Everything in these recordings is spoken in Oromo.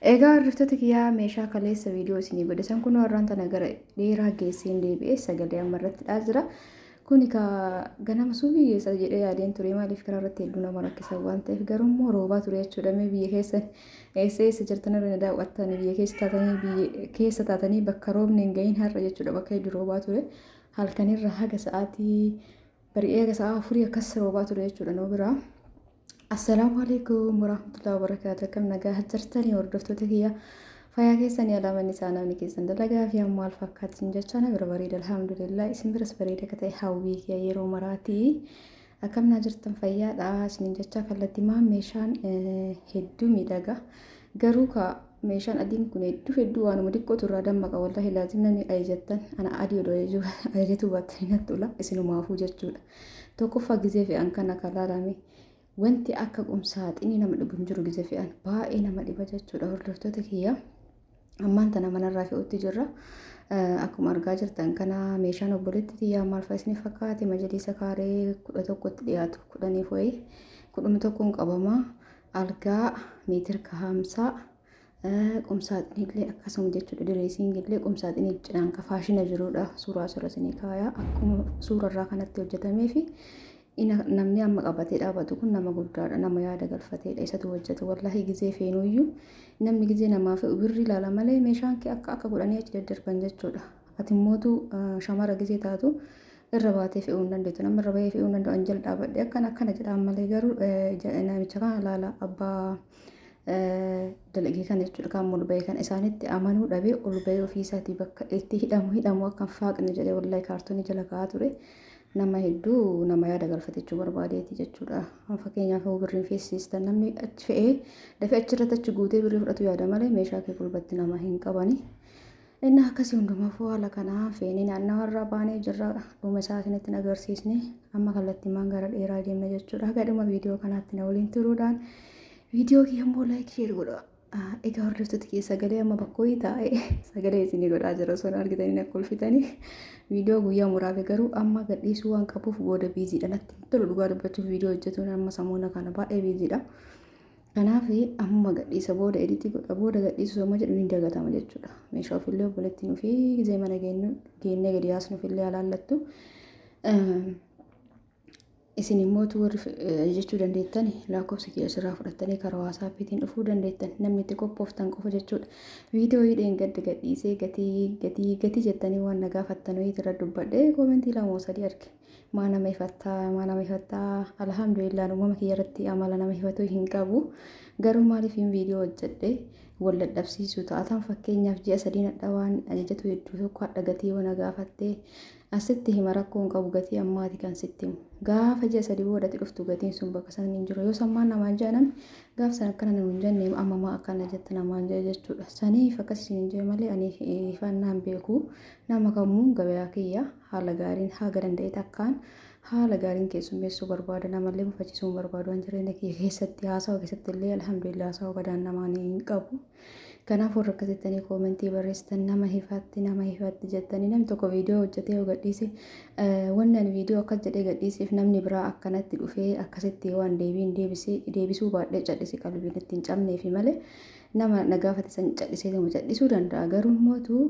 Egaa hordoftoota kiyyaa, meeshaa kaleessa viidiyoo isinii godhe san kunoo har'aan tana gara dheeraa geesseen deebi'ee sagalee amma irratti dhaa jira. Kuni ka ganama suubii geessa jedhee yaadeen ture, maaliif karaa irratti hedduu nama rakkisa waan ta'eef, garuu immoo roobaa ture jechuudha. Mee biyya keessan eessa eessa jirtan irra na daawwattan, biyya keessa taatanii, biyya keessa taatanii bakka roobni hin gahin har'a jechuudha, bakka hedduu roobaa ture. Halkanirra haga sa'aatii bari'ee haga sa'a 4 akkas roobaa ture jechuudha nuu biraa. Assalaamu alaikum warahmatullahi wabarakatuh. Akkam nagaa jirtanii hordoftoota kiyya? Fayyaa keessanii, alaamanni isaa namni keessan dalagaa fi maal fakkaatin jecha na bira bareeda, alhamdulillah. Isin biras bareeda akka ta'e hawwii kiyya yeroo maraati. Akkam naa jirtan, fayyaadha isinin jecha. Kallattii maan meeshaan hedduu miidhaga. Garuu ka meeshaan adiin kun hedduu hedduu waanuma xiqqootu irraa dammaqa, wallahi laazim. Namni ajajattan ana adii odoo ajajatu baattanii natti tola, isinumaafuu jechuudha. Tokkoffaa gizee fe'an kana kan laalame wanti akka qumsaaxinii nama dhibu hin jiru, gizee fe'an baay'ee nama dhiba jechuudha hordoftoota kiyya. Ammaan tana manarraa fe'utti jirra. Akkuma argaa jirtan kana meeshaan obboleetti tiyyaa maal fa'a isin fakkaate, majaliisa kaaree 11tti dhiyaatu, 10f wayii, 11n qabama. Algaa meetir 50, qumsaaxinii illee akkasuma jechuudha. Dressing illee qumsaaxinii cinaan ka faashina jirudha. Suuraa asirra isinii kaaya, akkuma suurarraa kanatti hojjetamee fi namni amma qabatee dhaabatu kun nama guddaadha, nama yaada galfateedha, isatu hojjete. Wallaahi gizee feenuyyuu namni gizee namaa fe'u birri ilaala malee meeshaan kee akka akka godhanii achi daddarban jechuudha. Ati immootu shamara gizee taatu irra baatee fe'uu hin dandeettu. Nama irra bahee fe'uu hin danda'u. An jala dhaabadhe akkana akkana jedhaan malee, garuu namicha kana ilaala, abbaa dalagee kana jechuudha. Kan ol bahee kana isaanitti amanuu dhabee ol bahee ofii isaatii bakka itti hidhamu hidhamu akka hin faaqne jedhee wallahi kaartoonii jala kaa'aa ture. Nama hedduu nama yaada galfatechuu barbaadeeti jechuudha. Fakkeenyaaf yoo birriin feesistan namni achi fe'ee dafee achirratti achi guutee birrii fudhatu yaada malee meeshaa kee gulbatti nama hin qabani. Inni akkasii hundumaafuu haala kanaa feenee naannawa irraa baanee jirra. Dhuma isaa isinitti agarsiisne, amma kallattiimaan gara dheeraa deemna jechuudha. Haga dhuma viidiyoo kanaatti na waliin turuudhaan viidiyoo kiyya immoo like, share godha. Egaa hordoftoota kiyya, sagalee amma bakka wayii taa'ee sagalee isinii godhaa jira osoo argitanii na kolfitanii. Viidiyoo guyyaa muraafe garuu amma gadhiisuu waan qabuuf booda busydha natti tolu. Dhugaa dubbachuuf viidiyoo hojjetuun amma samoona kana baay'ee busydha. Kanaaf ammuma gadhiisa, booda edit godha, booda gadhiisu yommuu jedhu ni dagatama jechuudha. Meeshaa ofillee obboleettiin ofii gizee mana geennee gadi yaasnuufillee alaallattu. Isin immoo warri jechuu dandeettan lakkoofsa kiyya asirraa fudhattanii karaa WhatsAppiitiin dhufuu dandeettan, namni itti qophooftan qofa jechuudha. Viidiyoo hidheen gadda gadhiisee gatii gatii gatii jettanii waan na gaafattan wayii irra dubbadhee comment lama sadii arge. Maa nama ifattaa, maa nama ifattaa? Alhamdulillah, uumama kiyya irratti amala nama ifatu hin qabu. Garuu maaliif hin viidiyoo hojjedhe wal dadhabsiisuu ta'a. Fakkeenyaaf ji'a 3 hadha waan ajajatu hedduu tokko hadha gatii yoo na gaafattee asitti hima, rakkoo hin qabu, gatii ammaati kan sitti himu. Gaafa ji'a 3 boodatti dhuftu gatiin sun bakka san hin jiru. Yoo sammaan namaan jedhan gaaf san akkana nu hin jenne, amma maa akkana jette namaan jedhe jechuudha. Saniif akkas isin hin jedhe malee ani ifannaan beeku. Nama kamuu gabayaa kiyya haala gaariin haga danda'e takkaan haala gaariin keessummeessuu barbaada. Namallee mufachiisuu hin barbaadu. Waan jireenya kiyya keessatti haasawa keessatti illee alhamdulillah haasawa badaan namaan hin qabu. Kanaaf warra akkas jettanii comment barreessitan, nama hifatti, nama hifatti jettanii, namni tokko viidiyoo hojjetee yoo gadhiise, wanni ani viidiyoo akkas jedhee gadhiiseef namni biraa akkanatti dhufee akkasitti waan deebiin deebisuu baadhee cadhise qalbiin itti hin cabneefi malee nama na gaafate san cadhisee nama cadhisuu danda'a. Garuu mootu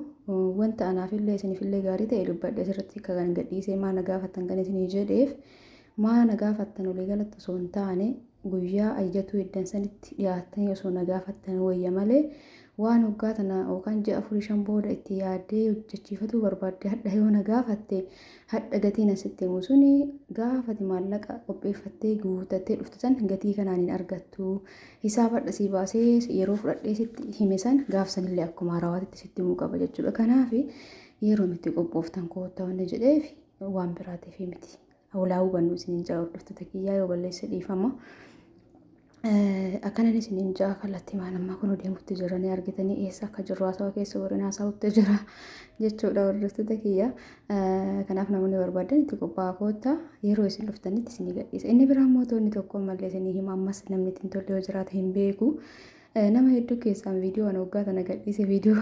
wanta anaafillee isinifillee gaarii ta'e dubbadhe asirratti kan gadhiisee maa na gaafattan kan isinii jedheef, maa na gaafattan olii galatti osoo hin taane guyyaa ajajatuu eddan sanitti dhiyaattanii osoo na gaafattan wayya malee waan waggaa tana yookaan ji'a afurii shan booda itti yaaddee hojjechiifatuu barbaadde hadha yoo na gaafatte, hadha gatiin asitti himu suni gaafati maallaqa qopheeffattee guutattee dhuftu san gatii kanaan hin argattu. Hisaaba hadha sii baasee yeroo fudhadhee sitti hime san gaaf sanillee akkuma haarawaatitti sitti himuu qaba jechuudha. Kanaaf yeroo itti qophooftan koottaa wanni jedheef waan biraatiif miti. Walaa hubannu isiniin jaa hordoftoota kiyyaa, yoo balleesse dhiifama. Akkanan isiniin jaa, kallattii maan ammaa kun deemutti jiranii argitanii eessa akka jirru haasawa keessa warreen haasawutti jira jechuudha hordoftoota kiyya. Kanaaf namoonni barbaadan itti qophaa'aa koottaa, yeroo isin dhuftanitti isinii gadhiisa. Inni biraa mootonni tokko ammallee isinii hima, ammas namni ittiin tolle yoo jiraate hin beeku. Nama hedduu keessaan viidiyoo ana waggaa tana gadhiise, viidiyoo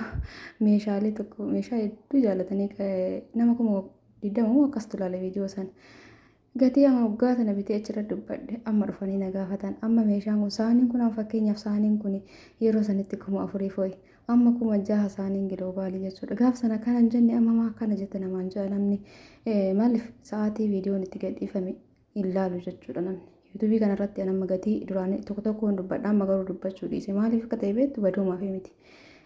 meeshaalee tokko, meeshaa hedduu jaallatanii nama 20,000 moo akkas tulaale viidiyoo san. Gatii amma waggaa tana bitee achirra dubbadhe amma dhufanii na gaafatan. Amma meeshaan kun saaniin kun amma fakkeenyaaf saaniin kun yeroo sanitti 4000 foyi. Amma 6000 saaniin giloobaalii jechuudha. Gaaf sana kana hin jenne amma maa akkana jette namaan jedha namni. Maaliif sa'aatii viidiyoon itti gadhiifame hin laalu jechuudha namni. Yuutuubii kanarratti an amma gatii duraan tokko tokkoon dubbadha amma garuu dubbachuu dhiise. Maaliif akka ta'e beektu baduumaaf miti.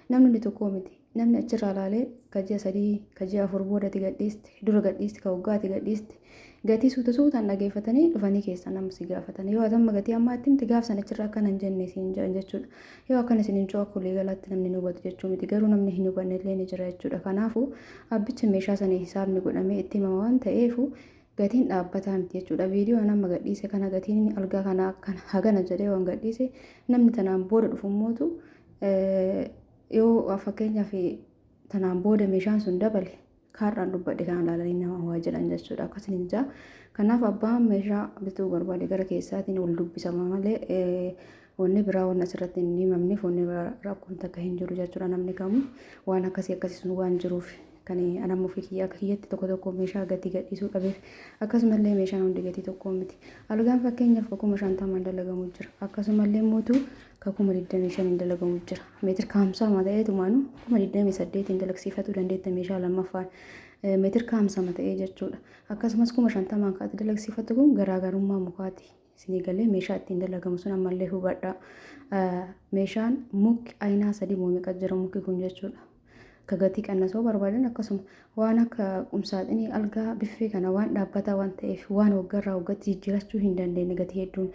Namni hundi tokkoo miti. Namni achirraa laalee ka ji'a 3, ka ji'a 4 booda ati gadhiiste, dura gadhiiste, ka waggaa ati gadhiiste gatii suuta suutaan dhageeffatanii dhufanii keessaa nama si gaafatan. Yoo ati amma gatii ammaa itti himte gaaf sana achirraa akkana hin jenne siin jedhan jechuudha. Yoo akkana isin hin coo akka waliigalaatti namni hin hubatu jechuu miti. Garuu namni hin hubanne illee ni jira jechuudha. Kanaafuu abbicha meeshaa sanii hisaabni godhamee itti himama waan ta'eefu gatiin dhaabbataa miti jechuudha. Viidiyoo an amma gadhiise kana gatiin inni algaa kana akkana hagana jedhee waan gadhiise namni tanaan booda dhufu immootu yoo fakkeenyaaf tanaan booda meeshaan sun dabale kaarraan dubbadhe kana ilaalanii nama waa jedhan jechuudha. Akkasin hin jaa. Kanaaf abbaan meeshaa bituu barbaade gara keessaatiin wal dubbisama malee wanni biraa wanni asirratti hin himamneef wanni biraa rakkoon takka hin jiru jechuudha. Namni kamuu waan akkasii akkasii sun waan jiruuf. Kan an amma ofii kiyya akka kiyyatti tokko tokko meeshaa gatii gadhiisuu dhabeef akkasumallee meeshaan hundi gatii tokkoo miti. Algaan fakkeenyaaf ka 50,000 dalagamu jira. Akkasumallee mootu ka 25,000 dalagamu jira. Meetir kaamsaama ta'eetumaanu 28,000 dalagsiifatuu dandeetta meeshaa lammaffaan. Meetir kaamsama ta'ee jechuudha. Akkasumas 50,000 ka ati dalagsiifattu kun garaagarummaa mukaati. Isinii galee meeshaa ittiin dalagamu sun ammallee hubadhaa. Meeshaan mukki aynaa sadii moo meeqa jira mukki kun jechuudha. Ka gatii qannasoo barbaadan akkasuma waan akka qumsaaxinii algaa biffee kana waan dhaabbataa waan ta'eef waan waggarraa waggatti jijjiirachuu hin dandeenye gatii hedduun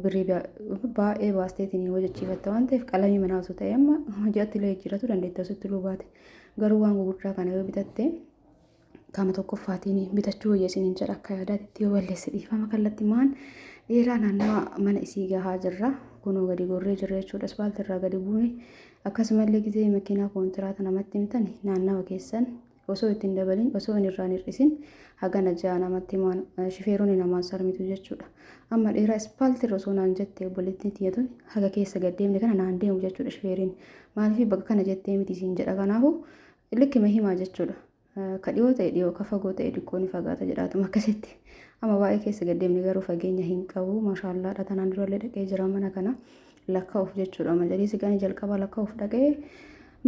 birrii baay'ee baasteetiin hojjechiifatta waan ta'eef qalamii manaa osoo ta'e amma ji'atti illee jijjiirachuu dandeetta osoo itti baate garuu waan gurguddaa kana yoo bitatte qaama tokkoffaatiin bitachuu wayya isiniin jedha akka yaadaatti yoo balleesse dhiifama kallattimaan dheeraa naannawa mana isii gahaa jirra kunoo gadi gorree jirra jechuudha ispaaltii irraa gadi buune akkasumallee gizee makiinaa koontiraata namatti himtan naannawa keessan osoo ittiin dabalin osoo hin irraan hir'isin hagana ja'a namatti himaan shifeeronni namaan sarmitu jechuudha amma dheeraa ispaaltii irra osoo naan jette obboleettiin tiyya tun haga keessa gad deemne kana naan deemu jechuudha shifeeriin maaliif bakka kana jettee miti siin jedha kanaafu likkima himaa jechuudha. Ka dhiyoo ta'e dhiyoo, ka fagoo ta'e diqqoo ni fagaata jedhaatuma akkasitti. Amma baay'ee keessa gad deemne garuu fageenya hin qabu. Maashaallaadha tanaan durallee dhaqee jira mana kana lakkaa'uuf jechuudha. Majaliisi qanii jalqabaa lakkaa'uuf dhaqee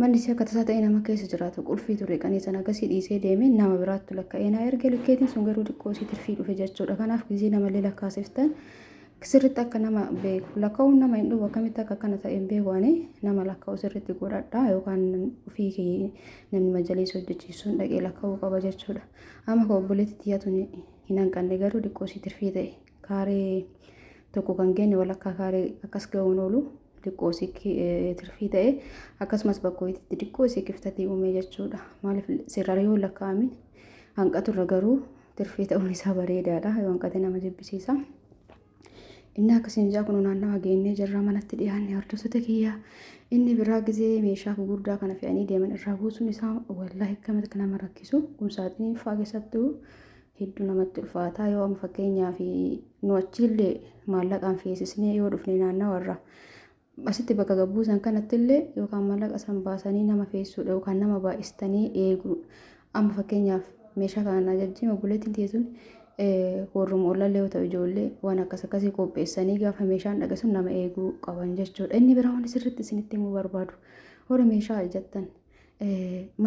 manni isii akka tasaa ta'e nama keessa jiraatu qulfii ture qanii sana akkasii dhiisee deemee nama biraattu lakka'ee naa erge likkeetiin sun garuu xiqqoo isii tirfii dhufe jechuudha. Kanaaf gizee namallee lakkaasiftan Sirritti akka nama beeku lakkaa'uun nama hin dhufu akkamitti akka akkana ta'e hin beeku ani nama lakkaa'u sirritti godhadha yookaan ofii kee namni majaliisa hojjechiisuun dhaqee lakkaa'uu qaba jechuudha. Amma ka obboleetti tiyya tun hin hanqanne garuu xiqqoo sii tirfii ta'e kaaree tokko kan geenye walakkaa kaaree akkas ga'uun oolu xiqqoo sii tirfii ta'e akkasumas bakka ho'iitti xiqqoo sii kiftatii uumee jechuudha. Maaliif sirra yoo lakkaa'amin hanqaturra garuu tirfii ta'uun isaa bareedaadha yoo hanqate nama jibbisiisa. Inni akkasiin jaa kun naannawa geennee jirra manatti dhiyaanne hordoftoota kiyya. Inni biraa gizee meeshaa gurguddaa kana fe'anii deeman irraa buusuun isaa wallaahi akkamitti akka nama rakkisu kun saaxiniin fa'aa keessattuu hedduu namatti ulfaataa yoo amma fakkeenyaaf nu achiillee maallaqaan feesisnee yoo dhufne naannawa irraa asitti bakka gad buusan kanattillee yookaan mallaqa san baasanii nama feessuudha yookaan nama baay'istanii eeguu amma fakkeenyaaf meeshaa kana na ajajjii obboleettiin tiyya tun warruma ollallee yoo ta'u ijoollee waan akkas akkasii qopheessanii gaafa meeshaan dhaqe sun nama eeguu qaban jechuudha. Inni biraa wanti sirriitti isinitti himuu barbaadu warra meeshaa ajajattan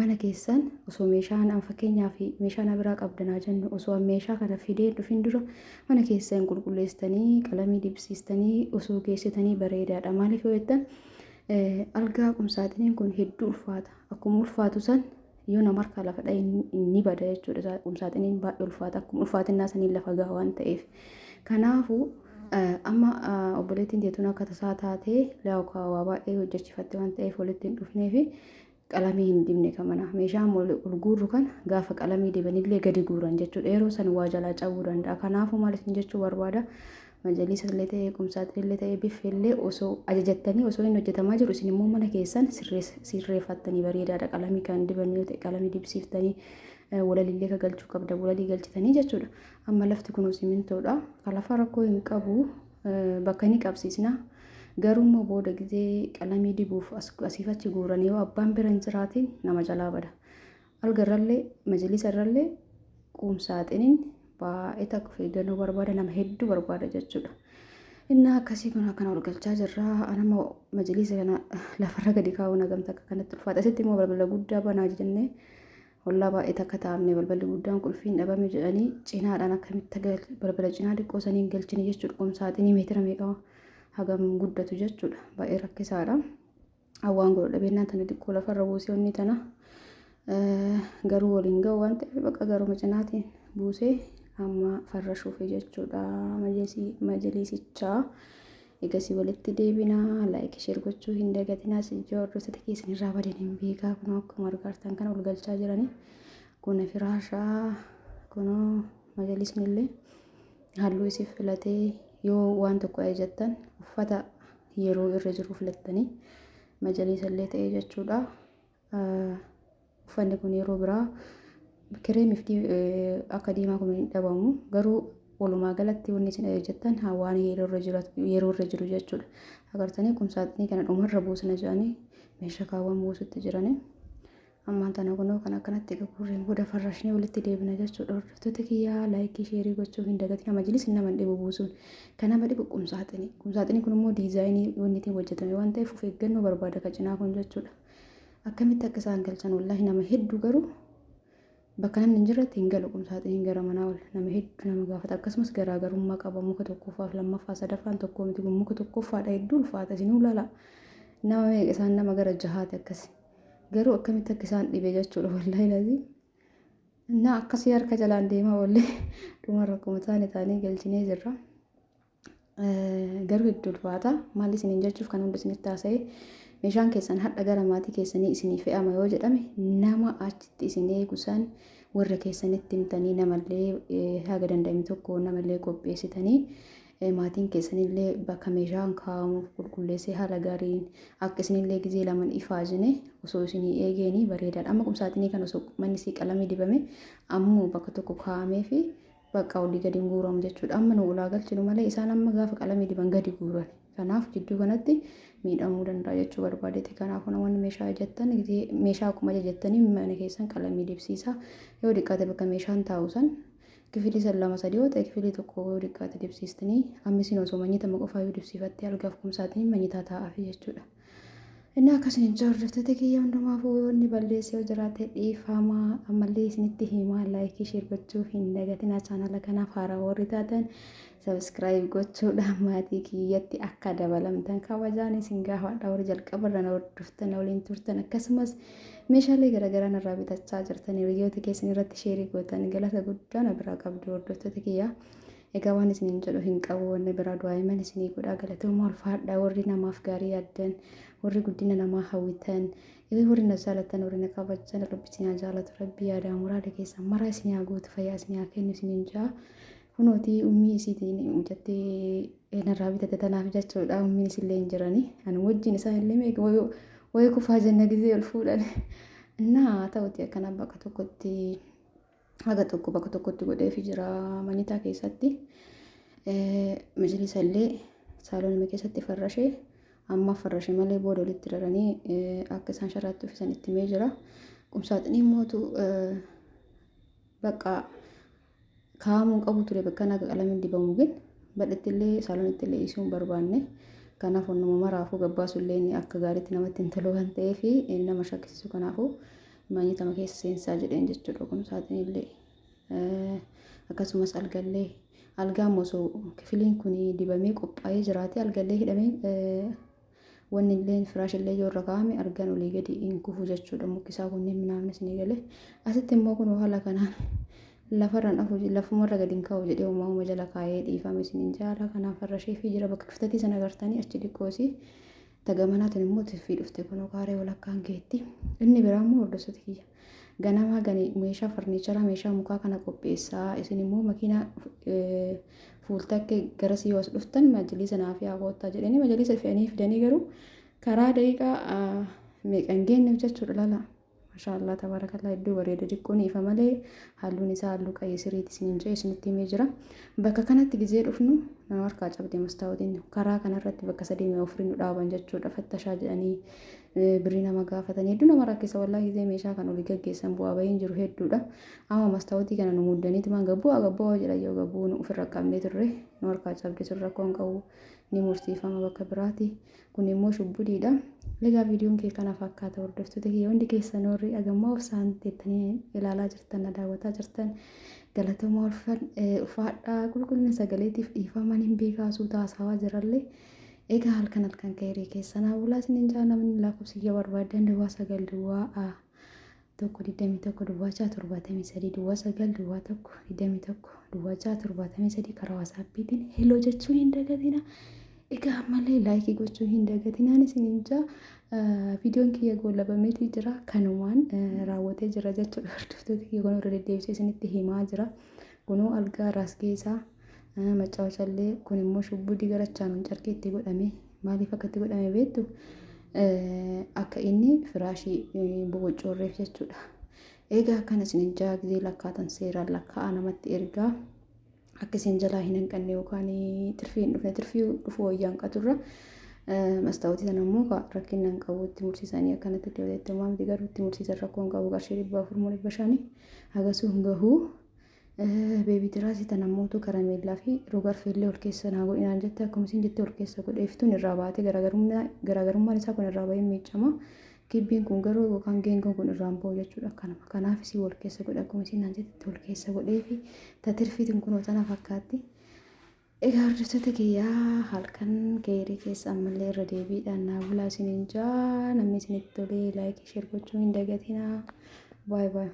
mana keessan osoo meeshaan an fakkeenyaaf meeshaa na biraa qabdan haa jennu osoo an meeshaa kana fidee hin dhufin dura mana keessan qulqulleessitanii qalamii dibsiistanii osoo geessitanii bareedaadha. Maaliif yoo jettan algaa qumsaaxiniin kun hedduu ulfaata. Akkuma ulfaatu san yoo nama harkaa lafa dha'e ni bada jechuudha. Qumsaaxiniin baay'ee ulfaata. Akkuma ulfaatinnaa saniin lafa gaha waan ta'eef. Kanaafuu amma obboleettiin teetuun akka tasaa taatee waa baay'ee hojjechiifatte waan ta'eef walitti hin dhufneefi qalamii hin dibne kan mana meeshaa ol guurru kana gaafa qalamii dibanillee gadi guuran jechuudha. Yeroo san waa jalaa cabuu danda'a. Kanaafuu maal isin jechuu barbaada majaliisa illee ta'ee qumsaaxilii illee ta'ee biffee illee osoo ajajattanii osoo inni hojjetamaa jiru isin immoo mana keessan sirreeffattanii bareedaadha. Qalamii kan diban yoo ta'e qalamii dibsiiftanii walalillee ka galchuu qabda walalii galchitanii jechuudha. Amma lafti kun simintoodha. Ka lafa rakkoo hin qabu bakka ni qabsiisna. Garuu immoo booda gizee qalamii dibuuf asiif achi guuran yoo abbaan bira hin jiraatin nama jalaa bada. Alga irrallee majlisa irrallee qumsaaxiniin Baay'ee takka of eeggannoo barbaada, nama hedduu barbaada jechuudha. Innaa akkasii kun akkana ol galchaa jirra. Anama majliisa kana lafarra gadi kaa'uun hagamta akka kanatti ulfaata. Asitti immoo balbala guddaa banaa jennee ollaa baay'ee takka taa'amne, balballi guddaan qulfiin dhabame jedhanii cinaadhaan akkamitti balbala cinaa xiqqoo saniin galchine jechuudha. Qumsaaxinii meetira meeqa hagam guddatu jechuudha. Baay'ee rakkisaadha. Hawwaan godhu dhabeennaan tana xiqqoo lafarra buusee onni tana garuu waliin ga'u waan ta'eef bakka garuma cinaatiin buusee amma farrashuufi jechuudha majliisichaa. Egasii walitti deebinaa, like share gochuu hin dagatinaa. Sijjoo hordoftoota keessan irraa badan hin beekaa. Kunoo akkuma argaartan kana ol galchaa jiranii. Kun firaashaa, kunoo majlisni illee halluu isii filatee, yoo waan tokko ajajattan uffata yeroo irra jiru filattanii majaliisa illee ta'ee jechuudha. Uffanni kun yeroo biraa kireemiif akka diimaa kun hin dhabamu, garuu walumaa galatti wanni isin ajajattan waan yeroo irra jiru jechuudha. Agartanii, qumsaaxinii kana dhumarra buusna jedhanii meeshaa kaawwan buusutti jiranii. Ammaan tana kunoo kan akkanatti gurgurreen booda farrashnee walitti deebina jechuudha. Hordoftoota kiyyaa, like share gochuu hin dagatina. Majlisni nama hin dhibu buusuun. Kan nama dhibu qumsaaxinii. Qumsaaxinii kun immoo diizaayinii wanni ittiin hojjetame waan ta'eef of eeggannoo barbaada ka cinaa kun jechuudha. Akkamitti akka isaan galchan wallaahi nama hedduu, garuu bakka namni hin jirretti hin galu qumsaaxiniin gara manaa ol, nama hedduu nama gaafata. Akkasumas garaagarummaa qaba, muka tokkoffaaf lammaffaa sadaffaan tokko miti, kun muka tokkoffaadha, hedduu ulfaata. Isinuu lala, nama meeqa isaan, nama gara jahaati akkasi. Garuu akkamitti akka isaan dhibe jechuudha, wallaahi lazii. Innaa akkasii harka jalaan deemaa oollee dhumarra akkuma taane taanee galchinee jirra. Garuu hedduu ulfaata. Maal isiniin jechuuf kan hunda isinitti haasa'e, meeshaan keessan hadha gara maatii keessanii isinii fe'ama yoo jedhame, nama achitti isin eegu san warra keessanitti himtanii, namallee haga danda'ame tokko namallee qopheessitanii, maatiin keessanillee bakka meeshaan kaa'amuuf qulqulleessee haala gaariin akka isinillee gizee laman ifaajine osoo isinii eegeeni bareedaadha. Amma qumsaaxinii kan osoo manni isii qalamii dibame ammoo bakka tokko kaa'amee fi bakka olii gadi hin guuramu jechuudha. Amma nu ulaa galchinu malee isaan amma gaafa qalamii diban gadi guuran. Kanaaf jidduu kanatti miidhamuu danda'a jechuu barbaadeeti. Kanaafuu namoonni meeshaa ajajattan meeshaa akkuma ajajattanii mana keessan qalamii dibsiisa. Yoo xiqqaate bakka meeshaan taa'u san kifilii san lama sadii yoo ta'e, kifilii tokko yoo xiqqaate dibsiistanii, amma isin osoo manyitama qofaa yoo dibsiifattee algaaf qumsaatiin manyitaa taa'aafi jechuudha. Inni akkasiin hordoftoota kiyya, hundumaafuu wanni balleessee yoo jiraate dhiifamaa. Ammallee isinitti himaa, like share gochuu hin dagatinaa. Chaanala kanaaf haaraa warri taatan subscribe gochuudhaan maatii kiyyatti akka dabalamtan kabajaan isin gaafadha. Warri jalqabarra na hordoftan, waliin turtan, akkasumas meeshaalee garaagaraa narraa bitachaa jirtan, hiriyoota keessan irratti share gootan, galata guddaa na biraa qabdu, hordoftoota kiyyaa. Egaa waan isiniin jedhu hin qabu, wanni biraa du'aa'iman isinii godhaa. Galatooma, ulfaadhaa. Warri namaaf gaarii yaaddan, warri guddina namaa hawwitan, warri na jaalatan, warri na kabajan, Rabbi isin haa jaalatu, Rabbi yaadaa muraada keessan maraa isin haa guutu, fayyaa isin haa kennu isiniin jaa. Kunootii ummii isiitiin mucattee narraa bitate tanaaf jechuudha, ummiin isillee hin jirani, ani wajjin isaan illee meeqa wayii kufaa jenna gizee ol fuudhan. Innaa ta'uti akkana bakka tokkotti haga tokko bakka tokkotti godheefi jira manyitaa keessatti. Majlisa illee saaloonima keessatti farrashee, amma farrashe malee booda walitti raranii akka isaan sharaatti uffisan itti himee jira. Qumsaaxinii mootu bakka kaa'amuu qabu ture, bakka naga qalamiin dibamu gin badhatti illee saaloonitti illee dhiisuu hin barbaanne. Kanaaf onnuma maraafuu gabbaasu illee inni akka gaariitti namatti hin tolu waan ta'eef nama shakkisiisu, kanaafuu manyitama keessa seensaa jedheen jechuudha qumsaaxinii illee. Akkasumas algallee, algaan osoo kifiliin kun dibamee qophaa'ee jiraate, algallee hidhamee, wanni illee firaash illee yoo irra kaa'ame argaan olii gadi hin kufu jechuudha. Mukkisaa kunneen minaamni isinii galee. Asitti immoo kun haala kanaan lafarraan afu, lafumarra gadi hin kaa'u jedhee uumaa jala kaa'ee, dhiifame isiniin jaala. Kanaaf farrashee fi jira bakka kiftatii sana agartanii achi dhiqqoosii tagamanaatiin immoo tiffii dhufte, kunoo kaaree walakkaan keetti. Inni biraa immoo, hordoftoota kiyya, ganamaa gani meeshaa farniicharaa, meeshaa mukaa kana qopheessaa, isin immoo makiinaa fuultakke garasii yoo as dhuftan majliisa naaf yaa koottaa jedhanii majliisa fe'anii fidanii, garuu karaa daqiiqaa meeqan geenne jechuudha lala. Maashaallah tabaarakallaa, hedduu bareeda. Xiqqoon ifa malee halluun isaa halluu qayyee siriiti isiniin jedhe, isinitti himee jira. Bakka kanatti gizee dhufnu nama harkaa cabde mastaawotiin. Karaa kanarratti bakka sadii mi'a ofirii nu dhaaban jechuudha. Fattashaa jedhanii birrii nama gaafatanii hedduu nama rakkisa. Wallaahi, gizee meeshaa kan olii gaggeessan bu'aa bahiin jiru hedduudha. Amma mastaawotii kana nu muddaniiti maan gabbuu gabbuu jedha. Yoo gabbuu nu ofirra qabnee turre nu harkaa cabde sun rakkoo hin qabu, ni mursiifama bakka biraati. Kun immoo shubbudiidha. Egaa viidiyoon kee kana fakkaata. Hordoftoota kiyya hundi keessan warri agammaa obsaan teettanii ilaalaa jirtan, na daawwataa jirtan, galatooma, ulfaadhaa. Qulqullina sagaleetiif dhiifaman hin beekaasuu taasawaa jirallee. Egaa halkan halkan ka'ee keessanaa bulaa isiniin jaa. Namni lakkoofsa kiyya barbaadan 0901 21 06 73, 0901 21 06 73, karaa WhatsAppiitiin hello jechuu hin dagatina. Egaa ammallee like gochuu hin dagatinaan isiniin jaa. Viidiyoon kiyya goolabameetii jira, kanumaan raawwatee jira jechuudha. Hordoftoota kiyya, kun irra deddeebisee isinitti himaa jira. Kunoo algaa raasgee isaa maccaawachallee. Kun immoo shubbudii garachaanuun carqii itti godhame. Maaliif akka itti godhame beektu? Akka inni firaashii bobocoorreef jechuudha. Egaa akkana isin jaa. Gizee lakkaatan seeraan lakkaa'aa namatti ergaa, akka isin jalaa hin hanqanne yookaan tirfii hin dhufne. Tirfii dhufuu wayyaa hanqaturra. Mastaawotii sana immoo rakkina hin qabu, itti mursiisanii akkanatti itti itti miti, garuu itti mursiisan rakkoo hin qabu. Qarshii 400 moo 500 hagasuu hin gahuu. Baby tiraasii tana mootu karameellaa fi rogarfeellee ol keessa naa godhinaan jette. Akkuma isin jette ol keessa godheeftuun irraa baate. Garaagarummaan isaa kun irraa bahee miicama. Kibbiin kun garuu yookaan geengoon kun irraan bahu jechuudha akkanuma. Kanaaf isii wal keessa godhe, akkuma isin naan jette wal keessa godheefi tatirfiitiin kunoo tana fakkaatti. Egaa hordoftoota kiyyaa, halkan keerii keessa ammallee irra deebiidhaan naa bulaa isiniin jaa. Namni isinitti tolee like, share gochuu hin dagatinaa. Baay'ee baay'ee.